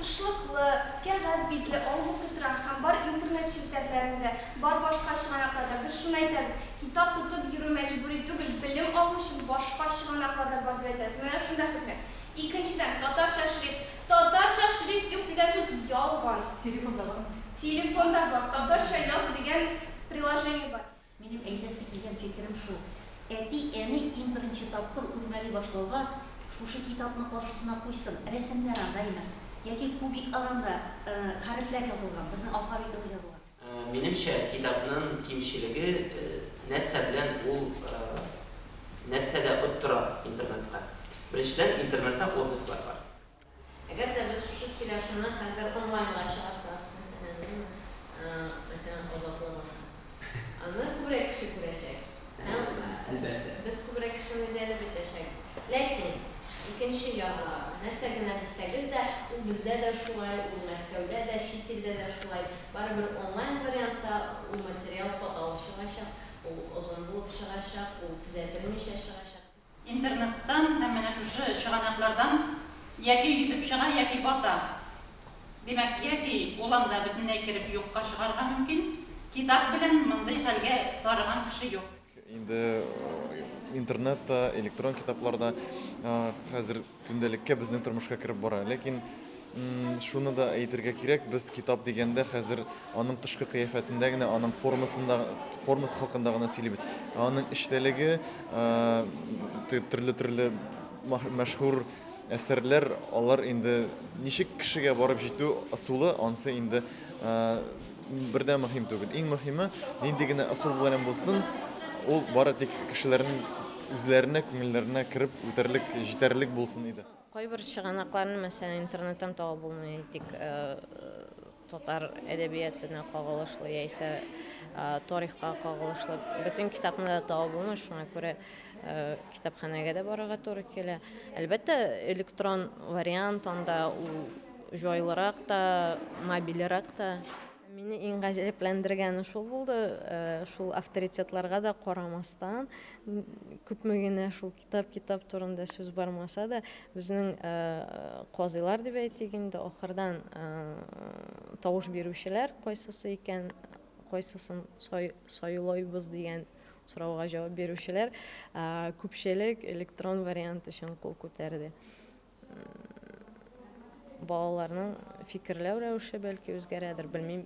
Тышлыклы, кәгазь битле алып укый торган һәм бар интернет челтәрләрендә, бар башка чыганакларда. Без шуны әйтәбез, китап тотып йөрү мәҗбүри түгел, белем алу өчен башка чыганаклар да бар дип әйтәбез. Менә шунда хикмәт. Икенчедән, татарча шрифт. Татарча шрифт юк дигән сүз ялган. Телефонда бар. Телефонда бар. Татарча яз дигән приложение бар. Минем әйтәсе килгән фикерем шул, әти-әни иң беренче тапкыр үрмәли башлауга шушы китапны каршысына куйсын, рәсемнәр анда әйме, яки кубиклар анда, хәрефләр язылган, безнең алфавитыбыз язылган. Минемчә, китапның кимчелеге нәрсә белән ул нәрсәдә оттыра интернетка. Беренчедән, интернетта отзывлар бар. Әгәр дә без шушы сөйләшүне хәзер онлайнга чыгарсак, мәсәлән, әйеме, мәсәлән, Азатлык аша, аны күбрәк кеше күрәчәк һәм Әлбәттә. без күбрәк кешене җәлеп итәчәкбез. Ләкин, икенче ягы, нәрсә генә дисәгез дә, ул бездә дә шулай, ул Мәскәүдә дә, чит илдә дә шулай, барыбер онлайн вариантта ул материал хаталы чыгачак, ул озын булып чыгачак, ул төзәтелмичә чыгачак. Интернеттан һәм менә шушы чыганаклардан яки йөзеп чыга, яки бата. Димәк, яки ул анда бөтенләй кереп юкка чыгарга мөмкин. Китап белән мондый хәлгә тарыган кеше юк. Инде интернет та, электрон китаплар да хәзер көндәлеккә безнең тормышка кереп бара. Ләкин шуны да әйтергә кирәк, без китап дигәндә хәзер аның тышкы кыяфәтендә генә, аның формасында, формасы хакында гына сөйлибез. Ә аның эчтәлеге, төрле-төрле мәшһүр әсәрләр, алар инде ничек кешегә барып җитү ысулы, ансы инде бер дә мөһим түгел. Иң мөһиме, нинди генә ысул белән булсын, ул бары тик кешеләрнең үзләренә, күңелләренә кереп үтәрлек, җитәрлек булсын иде. Кайбер чыганакларны, мәсәлән, интернеттан табып булмый, әйтик, татар әдәбиятына кагылышлы яисә тарихка кагылышлы бөтен китапны да табып булмый, шуңа күрә китапханәгә дә барырга туры килә. Әлбәттә, электрон вариант анда ул җайлырак та, мобильрәк тә. Мине иң гаҗәпләндергәне шул булды, шул авторитетларга да карамастан, күпме генә шул китап-китап турында сүз бармаса да, безнең казыйлар дип әйтик инде, ахырдан тавыш бирүчеләр кайсысы икән, кайсысын сайлыйбыз дигән сорауга җавап бирүчеләр, күпчелек электрон вариант өчен кул күтәрде. Балаларның фикерләү рәвеше бәлки үзгәрәдер, белмим.